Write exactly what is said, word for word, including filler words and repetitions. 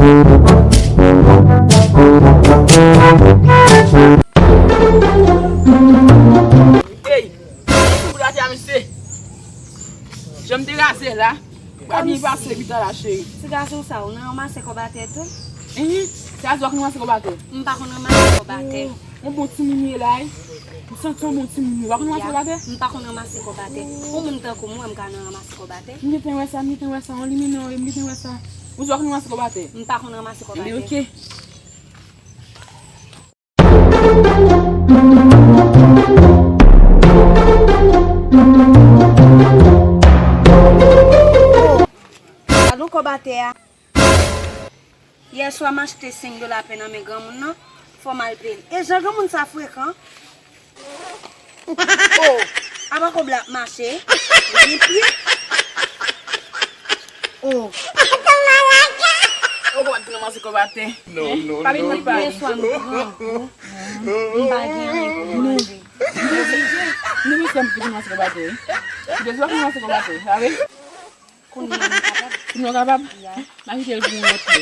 Ey, sou bout atè a, mesye. Jan m te raze la. Pa byen pase pita la, cheri. Ti gason sa, ou nan ranmase kòb atè tou? Ehe, se a di w ap ranmase kòb atè. M pa konn ranmase kòb atè. Oh, yon bon timoun ye la, wi. M santi yon bon timoun ye. W ap ranmase kòb atè? M pa konn ranmase kòb atè. Yon moun tankou m, wè m ka nan ranmase kòb atè? M gentan wè sa, m gentan wè sa. Yon limena w ye, m gentan wè sa. Ou di w ap ranmase kòb atè? M pa konn ranmase kòb atè. Ebyen, oke. Gad yon kòb atè a. Yè swa m achte senk dola pen nan men granmoun nan, fò m al peye l. E jan granmoun sa frekan. Oh, apa kòb la ap mache? Li gen pye. Oh. Ou pa t ranmase kòb atè. Non, non, pa vin non. Yè swa m grangou. M pa gen anyen pou m manje. M oblije. Nou mesye m ki ranmase kòb atè, wi. Ou bezwen ranmase kòb atè, sa vre? Kounye a m kapab. Kounye a w kapab? Ya. M a kite l pou yon lòt lè.